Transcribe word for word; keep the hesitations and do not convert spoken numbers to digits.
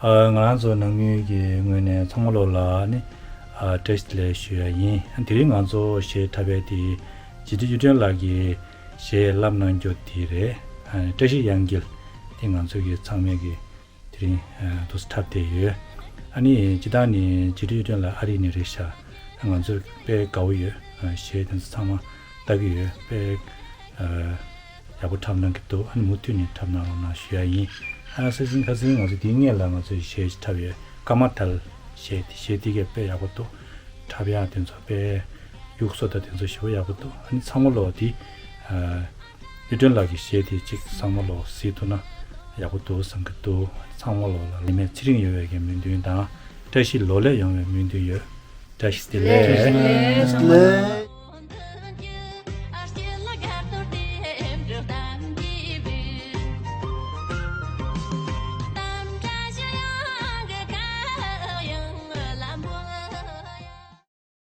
ཨ། ང་རང་ཚོ་ནང་མི་གི་ངོས་ནས་ཚང་མ་ལོ་ལ་ནི་ཨ་བཀྲ་ཤིས་བདེ་ལེགས་ཞུ་ཡ་ཡིན། དེ་རིང་ང་ཚོ་གཞས་འཁྲབ་པའི་དེ་རྗེ་བདུད་གཡུ་སྒྲོན་ལགས་ཀྱིས་གཞས་བསླབ་གནང་རྒྱུ་དེ་རེད། ཨ་ནི་བཀྲ་ཤིས་གཡང་འགྱེད་དེ་ང་ཚོ་གི་ཚང་མས་གི་དེ་རིང་ཨ་འདུག་སེ་འཁྲབ་བསྡད་ཡོད། ཨ་ནི་སྤྱིར་བཏང་ནི་རྗེ་བདུད་གཡུ་སྒྲོན་ལགས་ཨ་རི་ནས་རེད་ཤག་ང་ཚོ་དཔེ་དགའ་བོ་ཡོད། ཨ་གཞས་དེ་ཚོ་ཚང་མ་ལྟ་གི་ཡོད། དཔེ་ཨ་ཡག་པོ་འཁྲབ་གནང་གི་འདུག་ཨ་ནི་མུ་མཐུད་ནས་འཁྲབ་གནང་རོགས་གནང་ཞུ་ཡ་ཡིན། ཨ་སེ་སིང་ཁ་སིང་ང་ཚོ་དེའི་སྔོན་ལ་ང་ཚོས་གཞས་ཞིག་འཁྲབ་ཡོད། ཀ་མ་ཐལ་གཞས་དེ། གཞས་དེ་གས་དཔེ་ཡག་པོ་འདུག་འཁྲབ་ཡག་དེ་ཚོ་དཔེ་གཡུག་སོ་དང་དེ་ཚོ་ཞེ་པོ་ཡག་པོ་འདུག་ཨ་ནི་ཚང་མ་ལོ་དེ་ཨ་གཡུ་སྒྲོན་ལགས་ཀྱི་གཞས་དེ་གཅིག་ཚང་མ་ལོ་གཟིགས་ཐུབ་ན་ཡག་པོ་འདུག་བསམ་གྱི་འདུག་ཚང་མ་ལོ་ལ་ལས་མེད་ཚེ་རིང་ཡོང་བའི་གི་སྨོན་འདུན་དང་བཀྲ་ཤིས་ལོ་ལེགས་ཡོང་བའི་སྨོན་འདུན་ཡོད། བཀྲ་ཤིས་བདེ་ལེགས། བཀྲ་ཤིས་བདེ་ལེགས།